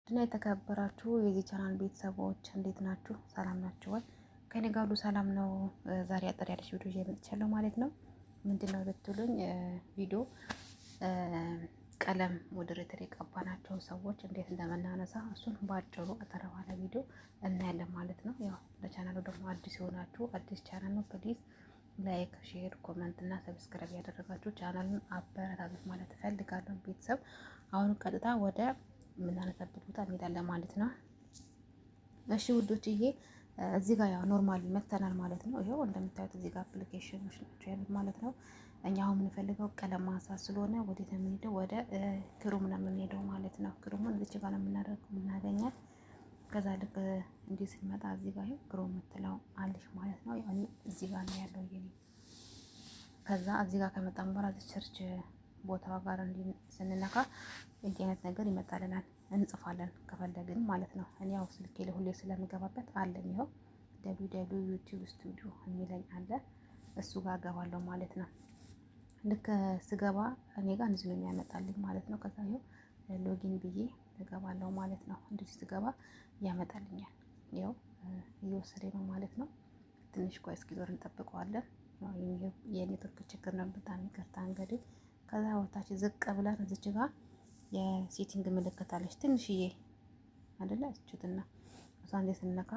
እና የተከበራችሁ የዚህ ቻናል ቤተሰቦች እንዴት ናችሁ? ሰላም ናችሁ ወይ? ከኔ ጋር ሁሉ ሰላም ነው። ዛሬ አጠር ያለች ቪዲዮ ይዤ መጥቻለሁ ማለት ነው። ምንድን ነው ብትሉኝ ቪዲዮ ቀለም moderator የቀባናቸው ሰዎች እንዴት እንደምናነሳ እሱን በአጭሩ አጠር ባለ ቪዲዮ እናያለን ማለት ነው። ያው ለቻናሉ ደግሞ አዲስ የሆናችሁ አዲስ ቻናል ነው፣ please like፣ share፣ comment እና subscribe ያደረጋችሁ ቻናሉን አበረታቱት ማለት እፈልጋለሁ። ቤተሰብ አሁን ቀጥታ ወደ የምናነሳበት ቦታ እንሄዳለን ማለት ነው። እሺ ውዶችዬ እዚህ ጋር ያው normal መተናል ማለት ነው። ይኸው እንደምታዩት እዚህ ጋር application ኖች ናቸው ያሉት ማለት ነው። እኛ አሁን የምንፈልገው ቀለም ማንሳት ስለሆነ ወዴት ነው የምንሄደው? ወደ Chrome ነው የምንሄደው ማለት ነው። Chrome ኡን እዚች ጋር ነው የምናደርገው የምናገኛት። ከዛ ልክ እንዲህ ስንመጣ እዚህ ጋር ይኸው Chrome የምትለው አለች ማለት ነው። ያው እዚህ ጋር ነው ያለው የኔ። ከዛ እዚህ ጋር ከመጣን በኋላ እዚህ search ቦታዋ ጋር እንዲህ ስንነካ እንዲህ አይነት ነገር ይመጣልናል። እንጽፋለን ከፈለግን ማለት ነው። እኔ ያው ስልኬ ላይ ሁሌ ስለምገባበት አለኝ። ይኸው WW YouTube Studio የሚለኝ አለ። እሱ ጋር ገባለሁ ማለት ነው። ልክ ስገባ እኔ ጋር እንደዚህ ነው የሚያመጣልኝ ማለት ነው። ከዛ ይኸው login ብዬ እገባለሁ ማለት ነው። እንደዚህ ስገባ ያመጣልኛል። ይኸው እየወሰደ ነው ማለት ነው። ትንሽ ቆይ እስኪዞር እንጠብቀዋለን። የኔትወርክ ችግር ነው፣ በጣም ይቅርታ እንግዲህ። ከዛ ወታች ዝቅ ብለን እዚች ጋር የ setting ምልክት አለች ትንሽዬ አይደለ? እችትና እሷ እንዴት ስንነካ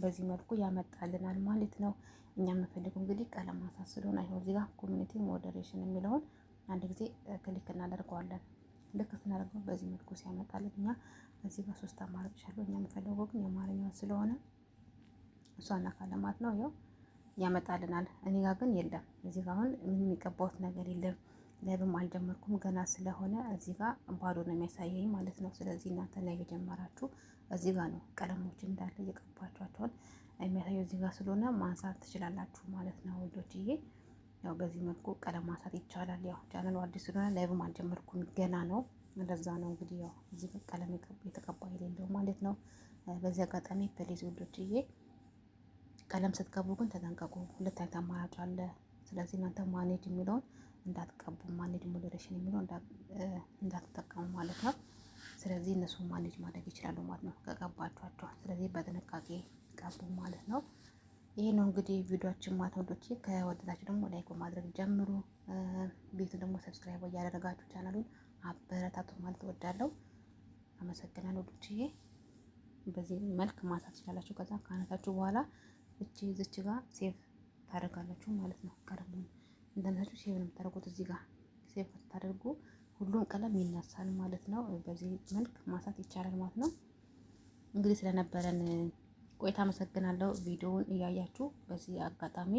በዚህ መልኩ ያመጣልናል ማለት ነው። እኛ የምንፈልገው እንግዲህ ቀለም ማንሳት ስለሆነ ይኸው እዚህ ጋር community moderation የሚለውን አንድ ጊዜ click እናደርገዋለን። ልክ ስናደርገው በዚህ መልኩ ሲያመጣልን እኛ እዚህ ጋር ሶስት አማራጮች አሉ። እኛ የምንፈልገው ግን የአማርኛውን ስለሆነ እሷ እናካለን ማለት ነው። ይኸው ያመጣልናል። እኔ ጋር ግን የለም። እዚህ ጋር አሁን ምንም የሚቀባውት ነገር የለም። Live ም አልጀመርኩም ገና ስለሆነ እዚህ ጋር ባዶ ነው የሚያሳየኝ ማለት ነው። ስለዚህ እናንተ live የጀመራችሁ እዚህ ጋር ነው ቀለሞች እንዳለ እየቀባችኋቸውን የሚያሳየው እዚህ ጋር ስለሆነ ማንሳት ትችላላችሁ ማለት ነው ውዶችዬ። ያው በዚህ መልኩ ቀለም ማንሳት ይቻላል። ያው ቻናሉ አዲስ ስለሆነ live ም አልጀመርኩም ገና ነው። ለዛ ነው እንግዲህ ያው እዚህ ጋር ቀለም የተቀባ የሌለው ማለት ነው። በዚህ አጋጣሚ please ውዶችዬ ቀለም ስትቀቡ ግን ተጠንቀቁ። ሁለት አይነት አማራጭ አለ። ስለዚህ እናንተ manage የሚለውን እንዳትቀቡ፣ manage moderation የሚለው እንዳትጠቀሙ ማለት ነው። ስለዚህ እነሱ manage ማድረግ ይችላሉ ማለት ነው ከቀባችኋቸው። ስለዚህ በጥንቃቄ ቀቡ ማለት ነው። ይሄ ነው እንግዲህ ቪዲዮአችን ማለት ነው ውዶቼ። ከወደዳችሁ ደግሞ like በማድረግ ጀምሩ። ቤቱን ደግሞ subscribe እያደረጋችሁ ቻናሉን አበረታቱ ማለት እወዳለሁ። አመሰግናለሁ ውዶቼ። በዚህ መልክ ማንሳት ትችላላችሁ። ከዛ ካነሳችሁ በኋላ እቺ እዚች ጋር save ታደርጋላችሁ ማለት ነው። ቀለሙን እንዳነሳችሁ save ነው የምታደርጉት። እዚህ ጋር save ስታደርጉ ሁሉም ቀለም ይነሳል ማለት ነው። በዚህ መልክ ማንሳት ይቻላል ማለት ነው። እንግዲህ ስለነበረን ቆይታ አመሰግናለሁ። ቪዲዮውን እያያችሁ በዚህ አጋጣሚ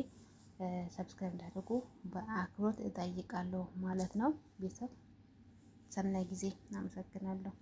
subscribe እንድታደርጉ በአክብሮት እጠይቃለሁ ማለት ነው። ቤተሰብ ሰናይ ጊዜ። አመሰግናለሁ።